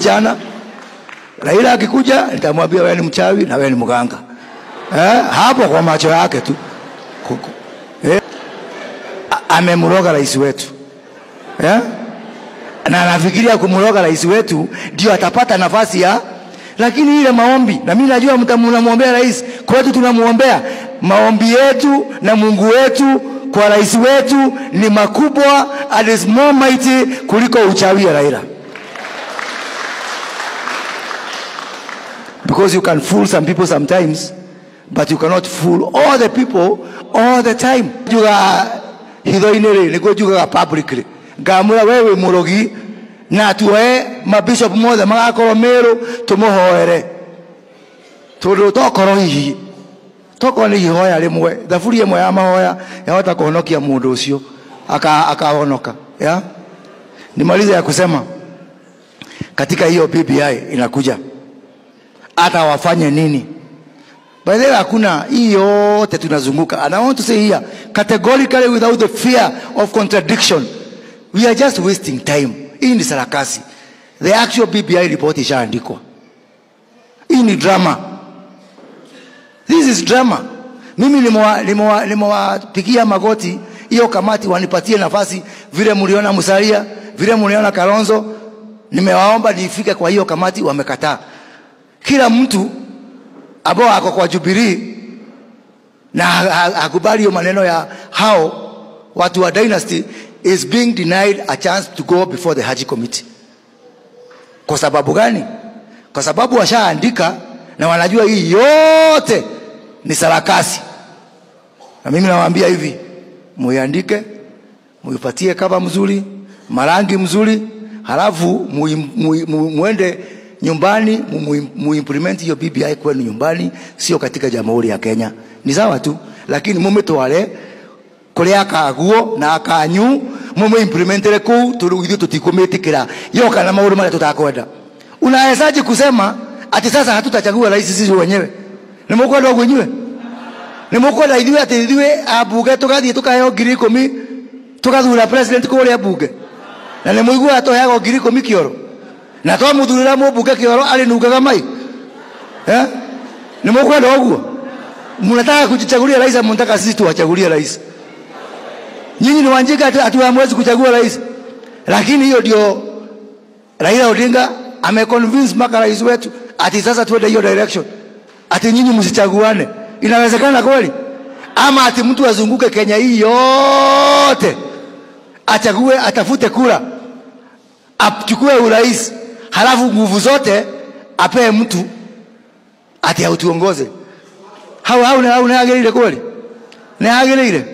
Jana. Raila akikuja nitamwambia wewe ni mchawi na wewe ni mganga. Hapo kwa macho yake tu. Amemroga rais wetu. Na anafikiria kumroga rais wetu ndio atapata nafasi ya, lakini ile maombi, na mimi najua mtamuombea rais, kwetu tunamuombea. Maombi yetu na Mungu wetu kwa rais wetu ni makubwa and is more mighty kuliko uchawi ya Raila. Because you can fool some people sometimes, but you cannot fool all the people all the time. Juga hitho-inĩ nĩguo njugaga publicly. Ngamwĩra wewe mũrogi na tuoe mabishop mothe magakorwo Meru tũmũhoere. Tondũ tokorwo hihi tokorwo nĩ ihoya rĩmwe, thaburi ĩmwe ya mahoya yahota kũhonokia mũndũ ũcio akahonoka. Ya? Nimalize ya kusema katika hiyo BBI inakuja, hata wafanye nini. By the way, hakuna hii yote tunazunguka. And I want to say here categorically, without the fear of contradiction, we are just wasting time. Hii ni sarakasi. The actual BBI report ishaandikwa. Hii ni drama. This is drama. Mimi nimewapigia magoti hiyo kamati wanipatie nafasi, vile mliona Musalia, vile mliona Kalonzo, nimewaomba nifike kwa hiyo kamati, wamekataa. Kila mtu ambao ako kwa Jubilee na hakubali hiyo maneno ya hao watu wa dynasty is being denied a chance to go before the Haji Committee. Kwa sababu gani? Kwa sababu washaandika na wanajua hii yote ni sarakasi. Na mimi nawaambia hivi, muiandike, muipatie kava mzuri, marangi mzuri, halafu muende nyumbani muimplement hiyo BBI kwenu nyumbani, sio katika Jamhuri ya Kenya. Ni sawa tu, lakini mumetware kuria kaguo na kanyu muimplementere kuu turu ithuĩ tũtikũmĩtĩkĩra yoka na maũndũ marĩa tũtakwenda. Unawezaje kusema ati sasa hatutachagua rais sisi wenyewe? Nĩ mũkwenda ũguo inyuĩ? Nĩ mũkwenda ithuĩ atĩ ithuĩ ambunge tũgathiĩ tũkaheo 10,000 tũgathura president kũrĩa bunge? Na nĩ mũiguaga tũheagwo 10,000 kĩoro? Na twamuthurĩra mũmbunge kĩoro arĩ mai? Nĩ mũkwenda ũguo? Mnataka kujichagulia rais ama mnataka sisi tuwachagulie rais? Nyinyi ni wanjika ati hamwezi kuchagua rais. Lakini hiyo ndio Raila Odinga ameconvince mpaka rais wetu ati sasa tuende hiyo direction. Ati nyinyi msichaguane. Inawezekana kweli? Ama ati mtu azunguke Kenya hii yote achague, atafute kura, achukue urais, halafu nguvu zote apee mtu ati autuongoze. Hau hau na agirire kweli? Na agirire.